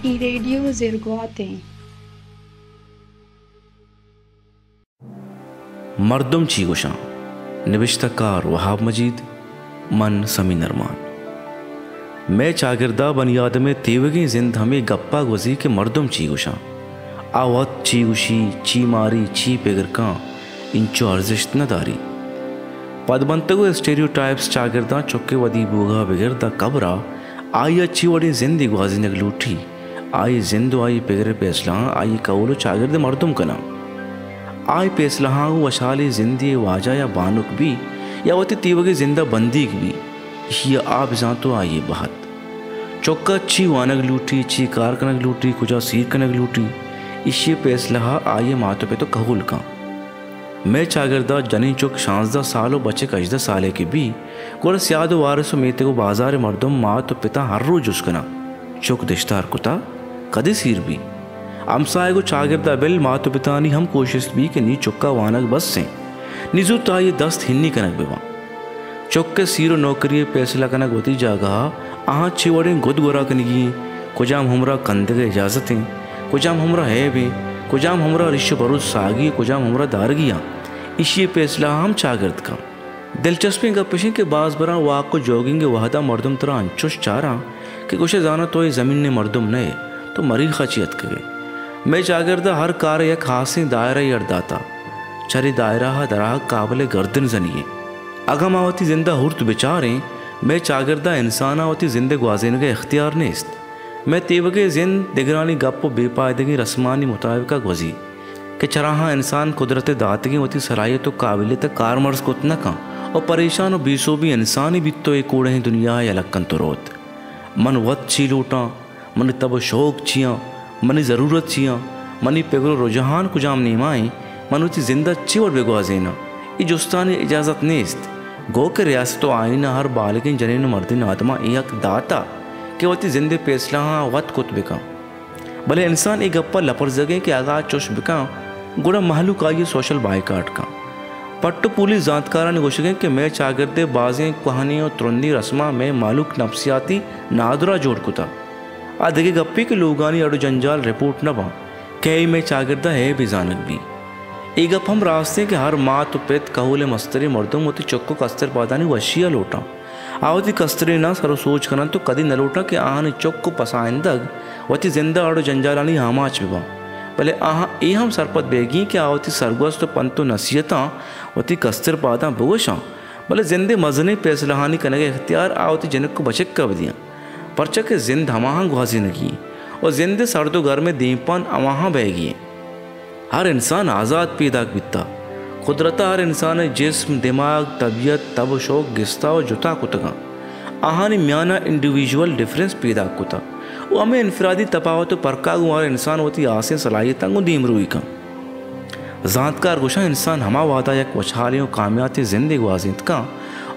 اے ریڈیو زرگوات ایں۔ مردم چی گوشاں؟ نبشتہ کار وہاب مجید، من سمین ارمان۔ مئے چاگردا بنی آدمئے تیوگیں زند ہمے گپا گوزی کہ مردم چی گوشاں؟ آ وت چی گوشی، چی ماری، چی پگر کاں، اینچو ارزشت نہ داری۔ پدبنتگ و اسٹیریوٹائپس چاگرداں چکے ودی بوگا بگر داں قبرا آئیا چی وڑیں زندے گوازینگ لوٹی؟ آئی زند و آئی پگر ء پیسلہاں آئی کہول و چاگرد ء مردم کناں۔ آئی پیسلہاں گوں وشحالی زندے واجہ یا بانک بی یا وتی تیوگیں زند ء بندیگ بی، ایشی ء آ بزانت و آئی ء بہت۔ چک ء چی وانگ لوٹی، چی کار کنگ لوٹی، کجا سیر کنگ لوٹی، ایشی ء پیسلہ ء آئی ء مات و پت و کہول کن۔ مئے چاگردا جنین چک شانزدہ سال و بچک ہژدہ سالے کہ بی، گڑا سیاد و وارث و میتگ و بازار ء مردم مات و پتاں ہر روچ جست کناں، چک دشتار کتا؟ کدی سیر بی؟ ہمساہگ و چاگردا بل مات و پتانی ہم کوشست بی کہ نی چکا وانگ بس ایں، نی زوت آئی ء دست ہنی کنگ بہ باں۔ چک ء سیر و نوکری ء پیسلہ کنگ وتی جاگہ ء، آہاں چے وڑیں گد گورا کنگی ایں، کجام ہمراہ کندگ ء اجازت ایں، کجام ہمراہ عیب ایں، کجام ہمراہ ریش و بروز ساگی ء کجام ہمراہ دارگی آں، ایشی ء پیسلہ ء ہم چاگرد کن۔ دلچسپیں گپ اش انت کہ باز براں واک و جوگنگ ء وہدا مردم ترا انچوش چاراں کہ گوشئے زاناں تو اے زمین ء مردم نہ ئے، تو مریخ ء چہ اتکگ ئے۔ مئے چاگرد ء ہر کار ء یک ہاسیں دائرہ یے اڈ داتہ۔ چرے دائرہ ء درآہگ قابل گردن زنی انت۔ اگاں ما وتی زند ء ہورت بچاریں، مئے چاگرد ء انسان ء وتی زند ء گوازینگ ء اختیار نیست۔ مئے تیوگیں زند دگرانی گپ و بے پائدگیں رسمانی مطابق ء گوزی کہ چراہاں انسان قدرت ء داتگیں وتی صلاحیت و قابلیت ء کارمرز کت نہ کن و پریشان و بے سوبیں انسانے بیت و اے کوڑہیں دنیا ء یلہ کنت و روت۔ من وت چی لوٹاں؟ منی تب و شوق چیاں؟ منی ضرورت چیاں؟ منی پگر و رجحان کجام نیما ایں؟ من وتی زند ء چی وڑ بہ گوازیناں؟ اے جستانی اجازت نیست۔ گو کہ ریاست و آئین ء ہر بالگیں جنین و مردین آدماں اے حق داتہ کہ وتی زند ء پیسلہاں وت کت بہ کن۔ بلے انسان اے گپ ء لپرزگیں کہ اگاں آ چش بہ کن، گڑا مہلوک آئی ء سوشل بائیکاٹ کن۔ پٹ و پولی زانتکارانی گوشگ انت کہ مئے چاگرد ء بازیں کوہنیں و ترندیں رسماں مئے مہلوک نفسیاتی نادراہ جوڑ کتہ۔ آ دگہ گپے کہ لوگانی اڑ و جنجال رپورٹ نہ باں، کئے مئے چاگرد ء عیبے زانگ بی۔ اے گپ ہم راست انت کہ ہر مات و پت کہول ء مستریں مردم وتی چک و کستر پادانی وشی ء لوٹاں۔ آ وتی کستریناں سر و سوج کننت و کدی نہ لوٹاں کہ آہانی چک و پسائندگ وتی زند ء اڑ و جنجالانی آماچ بہ باں۔ بلے آہاں اے ہم سرپد بیگی انت کہ آ وتی سرگوست و پنت و نصیحتاں وتی کستر پاداں بگوشاں، بلے زند ء مزنیں پیسلہانی کنگ ء اختیار آ وتی جنک و بچک ء بدیاں، پرچا کہ زند ہماہاں گوازینگی انت و زند ء سرد و گرم ء دیمپان ہماہاں بئیگی انت۔ ہر انسان آزات پیداک بیتہ۔ قدرت ء ہر انسان ء جسم، دماغ، طبیعت، تب و شوق گستا و جتا کتگاں۔ آہانی میان ء انڈیویژول ڈفرنس پیداک کتہ و ہمے انفرادی تپاوت و پرکا گوں ہر انسان وتی ہاسیں صلاحیتاں گوں دیمروئی کن۔ زانتکار گوشاں انسان ہما وہدا یک وشحالیں و کامیاتیں زندے گوازینت کن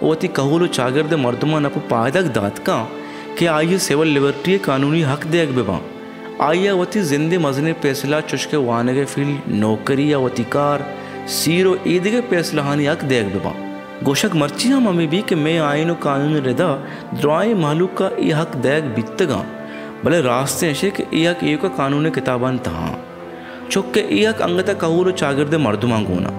و وتی کہول و چاگرد ء مردماں نپ و پائدگ دات کن کہ آئی ء سول لبرٹی ء قانونی حق دیگ بہ باں۔ آئی ء وتی زند ء مزنیں پیسلہ چشکہ وانگ ء فیلڈ، نوکری یا وتی کار، سیر و ایدگہ پیسلہانی حق دیگ بہ باں۔ گوشگ مرچی ہم ہمے بی کہ مئے آئین و قانون ء ردا درائیں مہلوک ء اے حق دیگ بیتگاں، بلے راستیں اشے کہ اے حق ایوک ء قانون ء کتابانی تہا آں۔ چکہ اے حق انگت ء کہول و چاگرد ء مردماں گون آں۔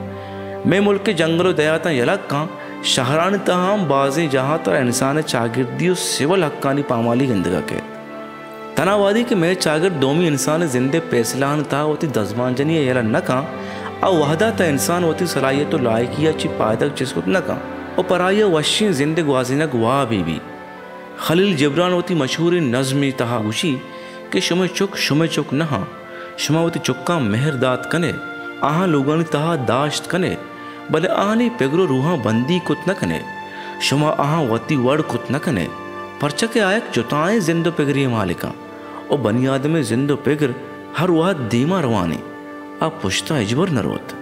مئے ملک ء جنگل و دیہاتاں یلہ کن، شہرانی تہا ہم بازیں جاہاں ترا انسان ء چاگردی و سول حقانی پامالی گندگ ء کیت۔ تنا وہدے کہ مئے چاگرد دومی انسان ء زند ء پیسلہانی تہا وتی دزبانجنی ء یلہ نہ کن، آ وہدا تہ انسان وتی صلاحیت و لائقی ء چہ پائدگ چست کت نہ کن و پر آئی ء وشیں زندے گوازینگ وابے بی۔ خلیل جبران وتی مشہوریں نظمے تہا گوشی کہ شمئے چک شمئے چک نہ آں، شما وتی چکاں مہر دات کن ئے، آہاں لوگانی تہا داشت کن ئے، بلے آہانی پگر و روحاں بندیگ کت نہ کن ئے، شما آہاں وتی وڑ کت نہ کن ئے، پرچا کہ آ یک جتائیں زند و پگرے مالک آں و بنی آدمے زند و پگر ہر وہد دیما روان ایں، آ پشتا ہچبر نہ روت۔